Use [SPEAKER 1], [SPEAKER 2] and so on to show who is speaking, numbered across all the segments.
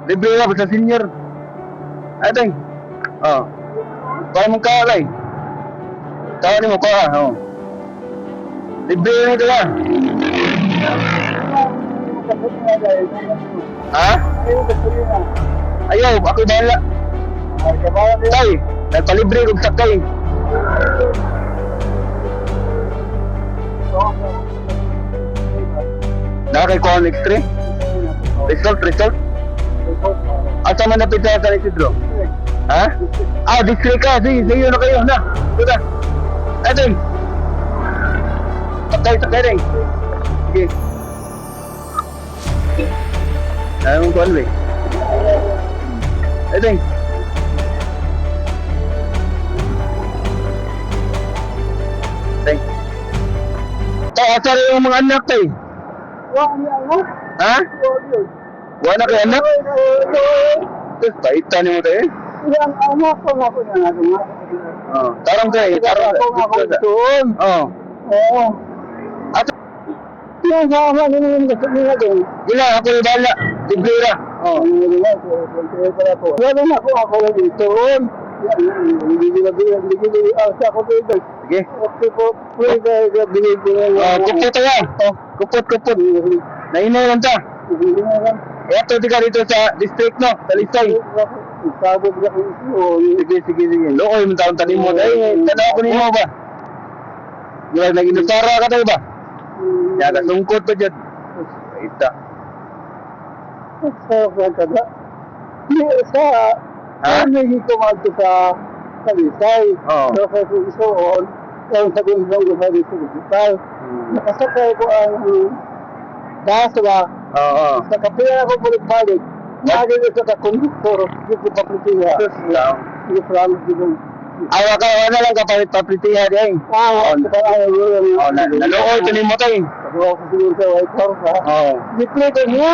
[SPEAKER 1] Libre ra basta senior. Ay, tay. Oh. Kaya mong kawa tay. Kawa nimo kuha, oh. Libre ni ito ah. Ha? Ayaw, ako bahala. Tay, nagpalibre kog sakay. Na kay kuha next three. Result, result. Asa man napit sa San Isidro? Ha? Ah, district ka. Sige, sige na kayo. Na, ito na. Ay, tay. Sakay, sakay rin. Sige. Ayaw mong kuhan, eh. Ay, tay. Tay. Tay, asa rin yung mga anak, tay? Ha? Wala na kayo anak? Tapos, paita ni mo tayo, eh.
[SPEAKER 2] Yang anak ko nga ko na nga.
[SPEAKER 1] Oh, tarong tayo, tarong.
[SPEAKER 2] Ako nga ko doon.
[SPEAKER 1] Oh.
[SPEAKER 2] Oo.
[SPEAKER 1] At
[SPEAKER 2] Yung sama ni yung gusto niya doon.
[SPEAKER 1] gila ako ni bala, libre ra. Oh.
[SPEAKER 2] Wala na ako ako lang dito. Hindi
[SPEAKER 1] Sige.
[SPEAKER 2] Okay po, pwede bigay ko na
[SPEAKER 1] Oh, kupot tayo. Oh, kupot kupot. Nainay lang ta. Eto di ka dito sa district no, Talisay.
[SPEAKER 2] Sabog na ko ito.
[SPEAKER 1] Sige, sige, sige. Looy mo taon tanim mo tayo. Tanaw ko nimo ba? Gila nag-inusara ka tayo ba? Ya kasungkot pa jud. Ita.
[SPEAKER 2] Sa kada. Sa
[SPEAKER 1] Ha?
[SPEAKER 2] ano yung kumadto sa Talisay.
[SPEAKER 1] Oo.
[SPEAKER 2] So, sa isuon, ang sa kung ko sa dito digital. Nakasakay ko ang bus ba?
[SPEAKER 1] Oo.
[SPEAKER 2] Sa kapila ako balik-balik. Lagi ko sa konduktor, hindi ko papritiya.
[SPEAKER 1] Sus, lao.
[SPEAKER 2] Hindi ko promise ko.
[SPEAKER 1] Awa ka, wala lang kapalit papritiha di.
[SPEAKER 2] Ah,
[SPEAKER 1] Oh, na naluoy to nimo tay.
[SPEAKER 2] Ako ko siguro sa White House, ha?
[SPEAKER 1] Oo.
[SPEAKER 2] Display ko niya.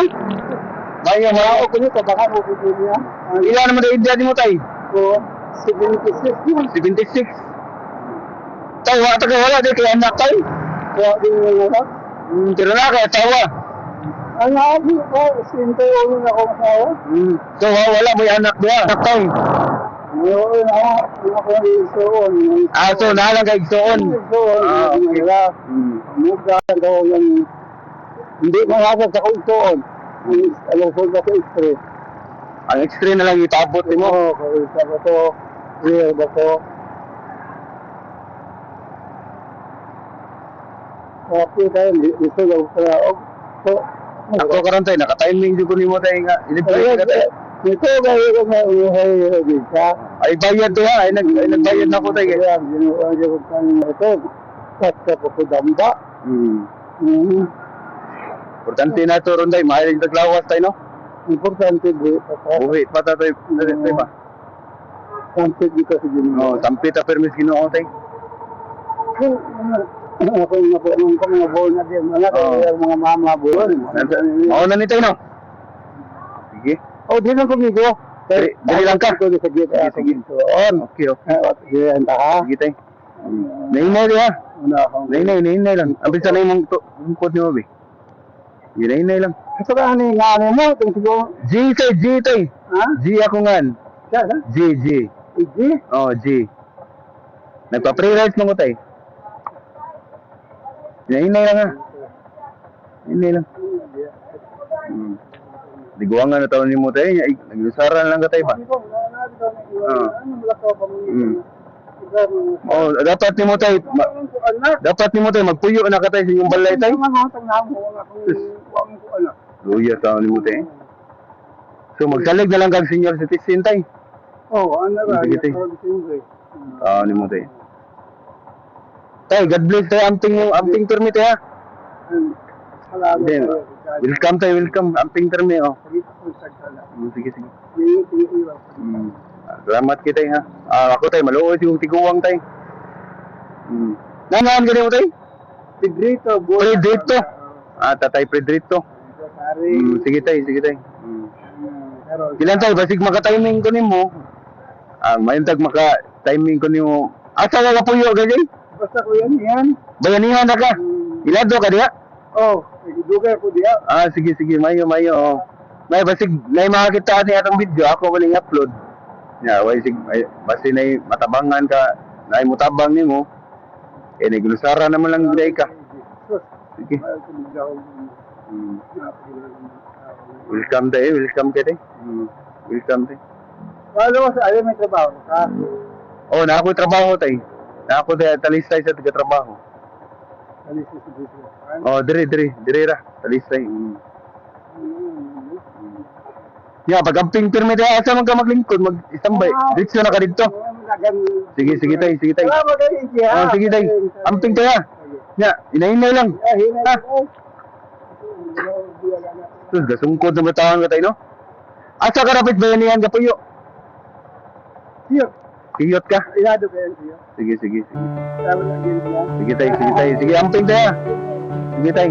[SPEAKER 1] Mayo
[SPEAKER 2] Ako
[SPEAKER 1] mo.
[SPEAKER 2] ko niya, tabaka ko ko niya.
[SPEAKER 1] Ila naman daw edad mo tay?
[SPEAKER 2] Ko, 76 yun.
[SPEAKER 1] 76. Tay, wala tayo wala di kay anak tay.
[SPEAKER 2] Kaya din yung anak.
[SPEAKER 1] Pero na kay asawa.
[SPEAKER 2] Ang abi ko, sintay ulo na ako asawa.
[SPEAKER 1] So wala mo yung anak niya. Anak tay.
[SPEAKER 2] Ngayon ako, hindi ako isuon.
[SPEAKER 1] Ah, so na lang kay igsoon.
[SPEAKER 2] Isuon,
[SPEAKER 1] Ah, okay.
[SPEAKER 2] okay. Muga, ang yung hindi mahagap sa isuon. Ang ko ba ko x-ray.
[SPEAKER 1] Ang x-ray na lang itabot nimo.
[SPEAKER 2] Oo, kaya ba to, real ba to? Okay tayo, gusto lang sa so,
[SPEAKER 1] Ako karon tay naka-timing jud ko nimo tay nga. Ilibre ka tay.
[SPEAKER 2] Ito kayo ko na uhay sa
[SPEAKER 1] Ay bayad to ha, ay nagbayad na ko tay.
[SPEAKER 2] Kaya ginawa niya ko kanina ito. At ko ko damba.
[SPEAKER 1] Importante na to ron tay, maayo taglawas tay no.
[SPEAKER 2] Importante buhi pa ka.
[SPEAKER 1] Buhi pa ta tay, tay ba.
[SPEAKER 2] Importante dito sa Ginoo.
[SPEAKER 1] Oh, tampi ta permis Ginoo tay.
[SPEAKER 2] Ako nga po, ang mga buwan na din. Mga kaya mga mama buwan.
[SPEAKER 1] Mao na ni tay no. Sige.
[SPEAKER 2] Oh, di lang kumigo.
[SPEAKER 1] Dili lang ka.
[SPEAKER 2] Dito sa gate.
[SPEAKER 1] Sige, sige. Okay, okay.
[SPEAKER 2] Sige, anta ha.
[SPEAKER 1] Sige tay. Nainay diha.
[SPEAKER 2] Una akong.
[SPEAKER 1] Nainay, nainay lang. Ang bisa na imong tungkod nimo be. Sige, nainay lang.
[SPEAKER 2] Ito ka ano yung ano mo? Itong siguro.
[SPEAKER 1] G tay, G tay.
[SPEAKER 2] Ha?
[SPEAKER 1] G ako ngan.
[SPEAKER 2] Siya, ha?
[SPEAKER 1] G, G.
[SPEAKER 2] G?
[SPEAKER 1] Oh, G. Nagpa-pre-rides mo ko tay. Nainay lang ha. Nainay lang. Liguangan na taon nimo tay. Naglusara lang ka tay ba? Oh, dapat nimo tay, dapat nimo tay magpuyo na ka tay sa inyong balay tay. Luya taon nimo tay. So magsalig na lang kag senior citizen tay.
[SPEAKER 2] Oh, ano ba?
[SPEAKER 1] Sige, tay. Taon nimo tay. Tay, God bless tay amping mo, amping termi tay ha. Then, welcome tay, welcome. Amping termi oh. Sige, sige. Salamat kita ha. Ah, ako tay maluoy siguro tiguang tay. Nangaan gani mo tay?
[SPEAKER 2] Pedrito,
[SPEAKER 1] Pedrito. Ah, tatay Pedrito. Sige tay, sige tay. Ilan tay basig maka-timing ko nimo. Ah, mayntag maka-timing ko nimo. Asa ka kapuyo gani?
[SPEAKER 2] Basta ko yan, yan.
[SPEAKER 1] Bayanihan na ka. Ilado ka diha?
[SPEAKER 2] Oh, dugay ko diha.
[SPEAKER 1] Ah, sige sige, mayo mayo oh. May basig nay makakita ni atong video ako ko ning upload. Ya, way sig ay, basi nay matabangan ka, nay mutabang nimo. Eh naglusara naman lang gid ka.
[SPEAKER 2] Sus,
[SPEAKER 1] Sige.
[SPEAKER 2] ayaw ko magdaw.
[SPEAKER 1] Welcome tayo, welcome kay tay. Welcome tay.
[SPEAKER 2] Wala ko sa ayaw may trabaho ka.
[SPEAKER 1] Oh, na ako trabaho tay. Na ako tay talisay sa taga trabaho.
[SPEAKER 2] Alis sa dito.
[SPEAKER 1] Oh, dire dire, dire ra, talisay. Ya, pag amping pirmi tay asa man ka maglingkod, mag istambay. Diretso na ka didto. Sige, sige tay, sige tay.
[SPEAKER 2] Salamat kayo, Iki, ha?
[SPEAKER 1] Oh, sige tay. Amping tayo. Ya, inahinay lang.
[SPEAKER 2] Ah, hinay
[SPEAKER 1] Ha?
[SPEAKER 2] ko.
[SPEAKER 1] Sus, gasungkod na bataan ka tayo, no? Asa ka rapid ba yan kapuyo?
[SPEAKER 2] Siyo,
[SPEAKER 1] Kiyot ka?
[SPEAKER 2] ilado kayo, siyo.
[SPEAKER 1] Sige, sige, sige.
[SPEAKER 2] Salamat lagi niya.
[SPEAKER 1] Sige tay, sige tay. Sige, amping tayo. Sige tay.